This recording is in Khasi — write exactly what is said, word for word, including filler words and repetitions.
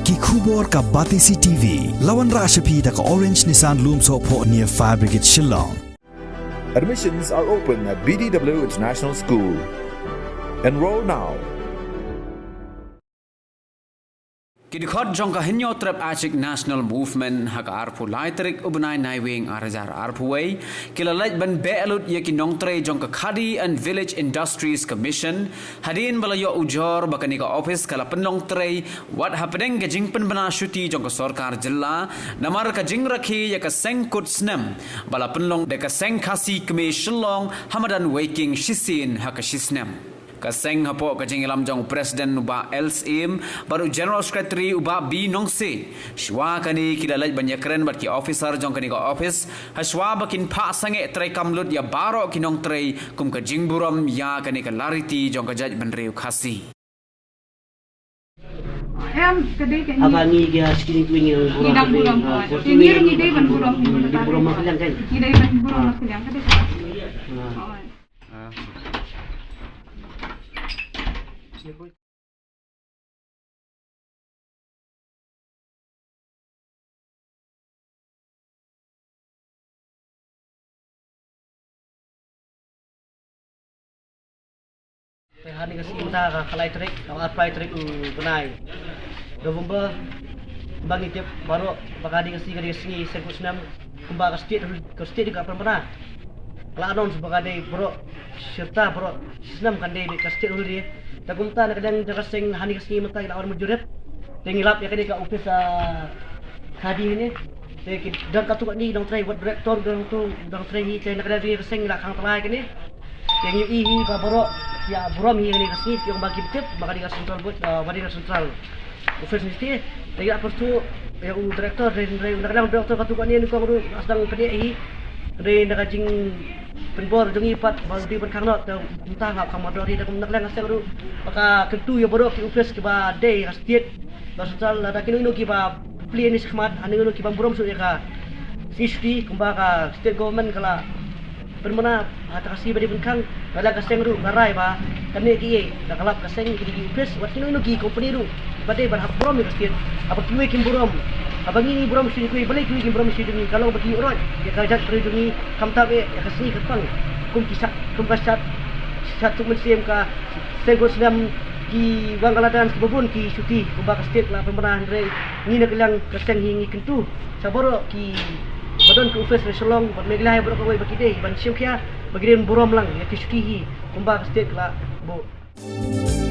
Ki khubor ka Batesi T V. La wanrah sha phi da ka Orange Nissan Lumsohphoh near Fire Brigade Shillong. Admissions are open at B D W International School. Enroll now. Ki dkhot jong ka Hynñiewtrep Achik National Movement ha ka arphew lai tarik u bnai Naiwieng ar hajar arphew wei ki la leit ban beh lut ïa ki nongtrei jong ka Khadi and Village Industries Commission, hadien ba la ïoh ujor ba kane ka office ka la pynlong trei wat hapdeng ka jingpynbna shuti jong ka sorkar jylla namar ka jingrakhe ïa ka seng kut snem ba la pynlong da ka seng Khasi Kmie Shillong ha madan Weiking shisien ha ka shisnem. Ka seng hapoh ka jingïalam jong u President u Bah L Syiem bad u General Secretary u Bah B Nongsiej. Shuwa kane ki la leit ban ïakren bad ki officer jong kane ka office ha shuwa ba kin phah sangeh treikam lut ïa baroh ki nongtrei kum ka jingburom ïa kane ka lariti jong ka jaitbynriew Khasi. Em, ka dei ka ngi. Haba ngi ga skin queen ngi burom. Ngi dang burom, ah, ah. Ngi ruh ngi dei ban burom, ngi burom ma kaliang kan. Ngi dei ban burom ma kaliang, ka dei ka. Ah. Ah. Te ha kane ka sngi mynta ka khatlai tarik, ka arphew lai tarik u bnai November. Ba ngi tip baroh ba ka dei ka sngi, ka dei ka sngi seng kut snem, kumba ka state, ka state ka pynbna. Ka la announce ba ka dei baroh shirta, baroh shisnem kan dei ka state holiday. Te kumta na ka liang jong ka seng ha kane ka sngi mynta ngi la wan mujurip. Te ngi lap ïa kane ka office, ah, Khadi ne. Te ki don katto katne ki nongtrei, wat director don tu nongtrei hi, te na ka liang jong ka seng ngi la khang tlai kane. Te ngi ïohi hi ba baroh ïa burom hi kane ka sngi, ïa ba ki tip ba ka dei ka central board, ah, ba dei ka central office ni te. Te ïa pyrthuh ïa u director, hynrei na ka liang director katto katne nyngkong ruh nga sdang pynïaid hi. Hynrei na ka jingpynbor jong ngi pat ba u dei ban khang noh, te mynta nga la khang mardor hi. Te kum na ka liang ka seng ruh ba ka kyntu ïa baroh ki office kiba dei ha state, ba central, lada kino kino kiba plie ne shakhmat, ha kino kino kiba burom shuh ïa ka sngi shuti, kumba ka state government ka la pynbna ha ka sngi ba dei ban khang. Ba la ka seng ruh ka rai ba kane kiei, da ka lap ka seng, kine ki office, wat kino kino ki company ruh ba dei ban hap burom ïa ka state. Haba kiwei kim burom, haba ngi ngi burom shuh, kiwei balei kiwei kim burom shuh jong ngi, ka long ba ki ïoh roi ïa ka jaitbynriew jong ngi, khamtam eh ïa ka sngi kyrpang. Kum ki shat, kum ka shat, shat suk mynsiem, ka seng kut snem, ki wan ka la dance, kiba bun ki shuti, kumba ka state la pynbna, hynrei ngi na ka liang ka seng hi ngi kyntu sha baroh kiba don ki office na Shillong bad Meghalaya baroh kawei ba ki dei ban shim khia, ba ki dei ban burom lang ïa ki shuti hi kumba ka state ka la buh.